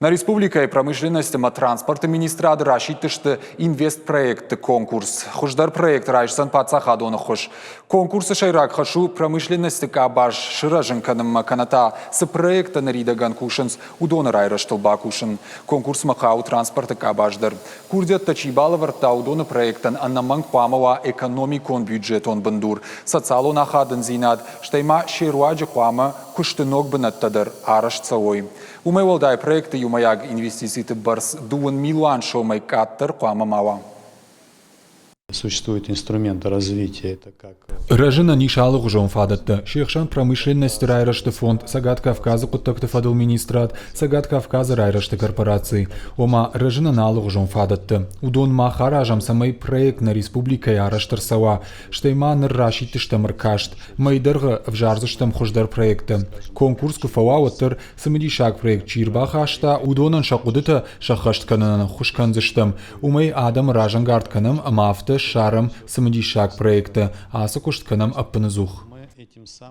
Нӕ республикӕйы промышленность ӕмӕ транспорты министрады расидтысты инвестпроектты конкурс. Хуыздӕр проект райсдзӕн паддзахадон ӕххуыс. Конкурсы сӕйраг хӕс у промышленносты къабаз сырӕзын кӕнынмӕ кӕнӕ та цы проекттӕ ныридӕгӕн кусынц, уыдоны райрӕзтыл бакусын. Конкурсмӕ хауы транспорты къабаз дӕр. Курдиӕттӕ чи балӕвӕрдта, уыдоны проектӕн ӕнӕмӕнг хъуамӕ уа экономикон бюджетон бындур, социалон ахадындзинад, стӕй ма се руаджы хъуамӕ куысты ног бынӕттӕ дӕр арӕзт цӕуой. Уымӕй уӕлдай проекты иумӕйаг инвестициты бӕрц дыууын милуан сомӕй къаддӕр хъуамӕ ма уа. Существуют инструменты развития. Это как Рӕзынӕн ис алыгъуызон фадӕттӕ. Се хсӕн промышленносты райрӕзты фонд, Цӕгат Кавказы хъуыддӕгты фӕдыл министрад, Цӕгат Кавказы райрӕзты корпораци. Ома, рӕзынӕн алыгъуызон фадӕттӕ. Уыдон мах аразӕм, цӕмӕй проект нӕ республикӕйы арӕзт ӕрцӕуа. Стӕй ма ныр расидтыстӕм ӕркаст. Мӕйы дӕргъы ӕвзардзыстӕм хуыздӕр проекттӕ. Конкурс куы фӕуа, уӕддӕр цымыдисаг проект чи ӕрбахаста, уыдонӕн сӕ хъуыдытӕ сӕххӕст кӕнынӕн ӕххуыс кӕндзыстӕм. Уымӕй адӕмы разӕнгард кӕнӕм ӕмӕ афтӕ ссарӕм цымыдисаг проекттӕ. Ацы куыст кӕнӕм ӕппынӕдзух.